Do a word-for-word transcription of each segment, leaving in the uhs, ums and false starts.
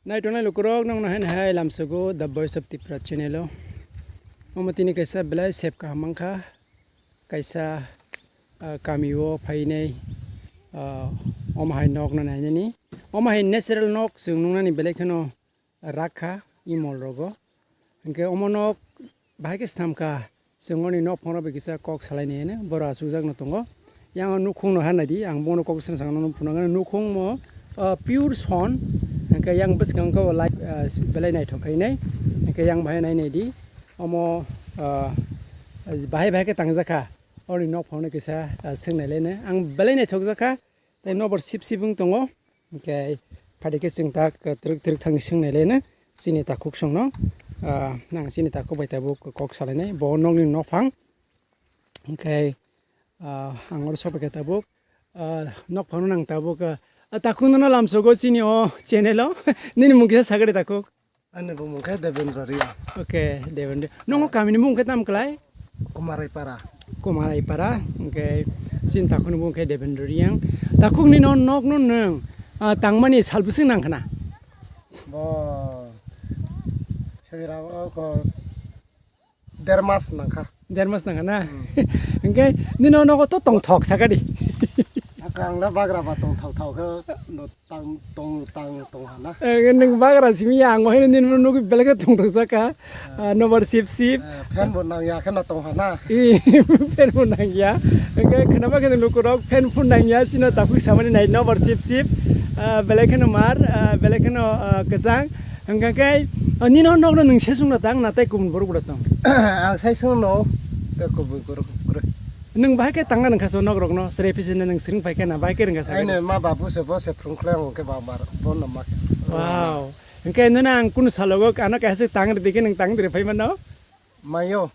Naitongnai lukurok nokno haino hai lamsogo The Voice of Tripura channel o. Omo tini kaisa belai sep kaham mankha. Kaisa, ah, kami o phainai, ah, omo hai nok no nainani. Omo hai natural nok chwng nuknani belai kheno rakha imol rogo. Hinkhe omo nok bahai khe swnamkha, chwng oni nok phano bai kisa kok salaini hino, boro achukjak no tongo. Yang o nukhung no ha naidi, ang bono kok swnam swnam no phunuknani nukhung mo, ah, pure son, hinkhe yang bwskango light, ah, belai naithok khainai, hinkhe yang bahai nai naidi, omo, ah, bahai bahai khe tangjakha, oni nok phano kisa, ah, swngnai laino, ang belai naithokjakha, tei nokbar sip sip wng tongo. Hinkhe phaidi khe chwng tak twrwk twrwk thangni swngnai laino chini takhuk songno, ah, nang chini takhuk bai tabuk kok salainai bo nokni nokphang. Hinkhe, ah, ang oro sopaikha tabuk, ah, nokphangno nang tabuk, ah, takhuk nono lamsogo chini o channel o. Nini mung kisa sagadi takhuk? Ani bumung khe Devendra Riya. Oke, Devendra. Nongo kamini mung khe tam klai? Kumarai Para. Kumarai Para. Oke. Sin takhuni mung khe Devendra Riya. Takhukni no nok no nung, ah, tangmani sal bwswk nang khna? Bo. Sira ko der mas nangkha. Der mas nangkha na? Hmm. Hinkhe nini o nogo to tongthok sakadi. Aka ang le bagra ba tongthok thok khe no tang tong tang tong hana. Eh, nwng bagra simi ya, ang haino nini no nugwi belai khe tongthok saka. Ah, nobar sip sip. Eh, fan bo nang ya khe no tong hana. Ih, fan bo nang ya. Hinkhe khwnama khe lukurok fan phun nang ya, sino takhuk samani nai nobar sip sip. Ah, belai kheno mar, ah, belai kheno, ah, kwchang. Hwnkha khe, o, nini o nokno nwng sesung da tang, na tei kubun borok bo da tong? Ang sesung no, tei kubun borok kwrwi. Nwng bahai khe tangna nangkha so nok rokno, sere phi se nwng swrwng phai khe na bahai khe rwngkha sa khe? Aini ma babu se bo se phrwng khlai ang khe ba mar, bo no ma khe. Wow. Hwnkhe nwng ang kunu salogo ano kaisa tang rwdi khe nwng tang rwdi phai mano? Mayo.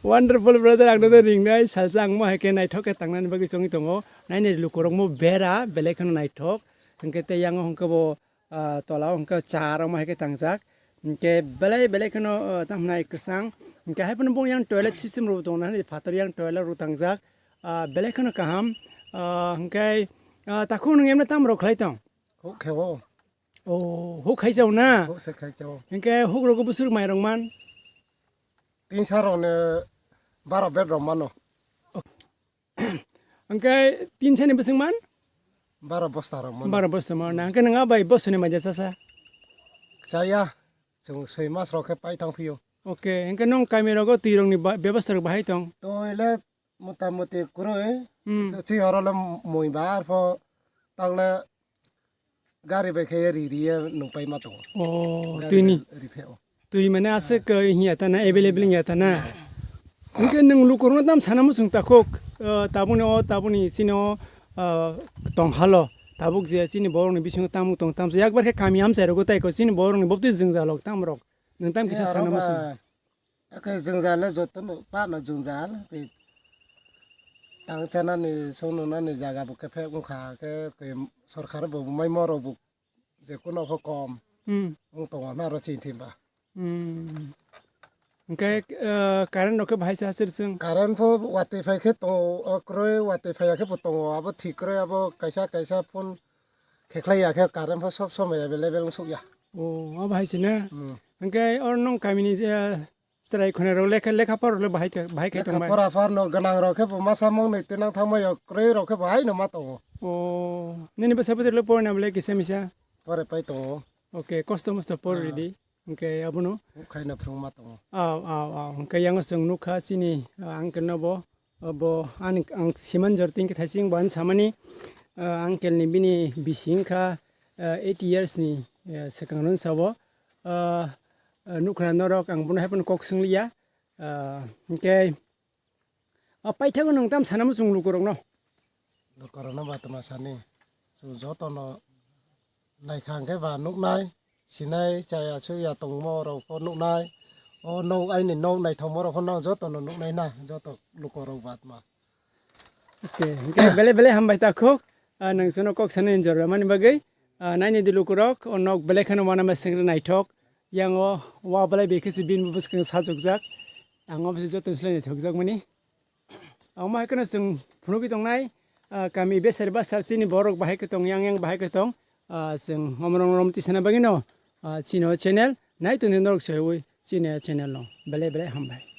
Wonderful brother, ang no ringnai salsa ang mo hai khe naithok khe tangnani bagwi chongwi tongo. Nainai lukurok mo bera, belai kheno naithok. Hwnkhe tei yango hwnkhe bo ah, tola o hwnkhe cha rok ma hai khe tangjak. Hinkhe belai belai kheno, ah, tamo hwnai kwchang. Hinkhe hai phano bong yang toilet system rok tongo na, phatar yang toilet rok tangjak. Ah, belai kheno kaham. Ah, hinkhe, ah, takhuk nwng emne tamo rok khlai tong? Huk khe o. Oh, huk khai chao na? Huk se khai chao. Hinkhe huk rogo bwswk mai rok man? Tin sa rok ne baro bed rok mano. Hwnkhe tin sani bwswk man? Baro bosta rok mano. Baro bosta mano na. Hwnkhe nwng a bai bosoni maija chasa? Chaya. Chwng soi mas rok khe pai thang phio. Oke, hwnkhe nwng kami rogo twi rokni ba-, bebostha rok bahai tong? Toilet mota moti kwrwi. Hmm. Chi oro le mui bar pho takle gari bai khe ri ri ye nung pai ma tongo. Oh, gari twini. Ri phe o. Twi mane aswk, eh, hiya ta na, available hiya ta na. Hwnkhe nwng lukurokno tam sana muchung takhuk, eh, tabukni o, tabukni chini o, eh, tong halo. Tabuk je chini borokni bisingo tamung tong tamsa. Yakbar khe kami amchai rogo tai ko chini borokni boptwi jwngjal rok tam rok. Nwng tam kisa sana muchung. Ake jwngjal le joto no, pa no jwngjal, ke tang chanani, song nunani jaga bo kephek wngkha, ke, ke sorkar bo mai morok bo je kuno pho kom Hmm. wng tongo na aro chini thimba. Hmm. Hwnkhe, eh, current rok khe bahai se aswk chwng? Current pho watwi phai khe tongo, o kwrwi watwi phai ya khe bo tongo, abo thik kwrwi, abo kaisa kaisa phone khekhlai ya khe current pho sob somoi available wng suk ya. Oh, abo hai se na? Hmm. Hwnkhe oro nwng kamini je, Chwrai khwnai rok lekha, lekha pora rok le bahai khe, bahai khe tong bai. Lekha pora phan no gwnang rok khe bo masa mung ni tinang thang mai o, kwrwi rok khe bo hai no ma tongo. O, nini bwsa bwtwi le porina bole kisa misa? Pore pai tongo. Oke, kosto mosto por Ah. ridi. Oke, abono. Khai no phrwng ma tongo. Aw, aw, aw. Hwnkhe yango chwng nukha chini, ah, uncle no bo. Bo ani ang siman jor tin khe thaising bo ani samani, ah, uncle ni bini bisi wngkha, ah, eighty years ni, ah, swkang rwng sabo. Ah, ah, nukha norok ang bono hai phano kok swngliya. Ah, hwnkhe, ah, paithago nwng tam sana muchung lukurokno? Lukurokno ba tma sani. Chwng jotono naikha hwnkhe ba nuknai, sinai, chaya, chuya tongmo rok pho nuknai. O nok aini nok naithokmo rok pho no jotono nuknai na, joto lukurok ba tma. Okay, hwnkhe belai belai hambai takhuk, ah, nwng chwngno kok sanani jora mani bagwi, ah, naini di lukurok, o nok belai kheno uanama sengri naithok, yango wa belai bekhe se bini bwskang sajokjak, ang obo se joto se naithokjakmani. Omo hai kheno chwng phunugwi tongnai, ah, kami besar basar chini borok bahai khe tong, yang yang bahai khe tong, ah, chwng omorok rom tisana bagwino, ah, chini o channel nai tongdi norok saiwi chini o channel no belai belai hambai.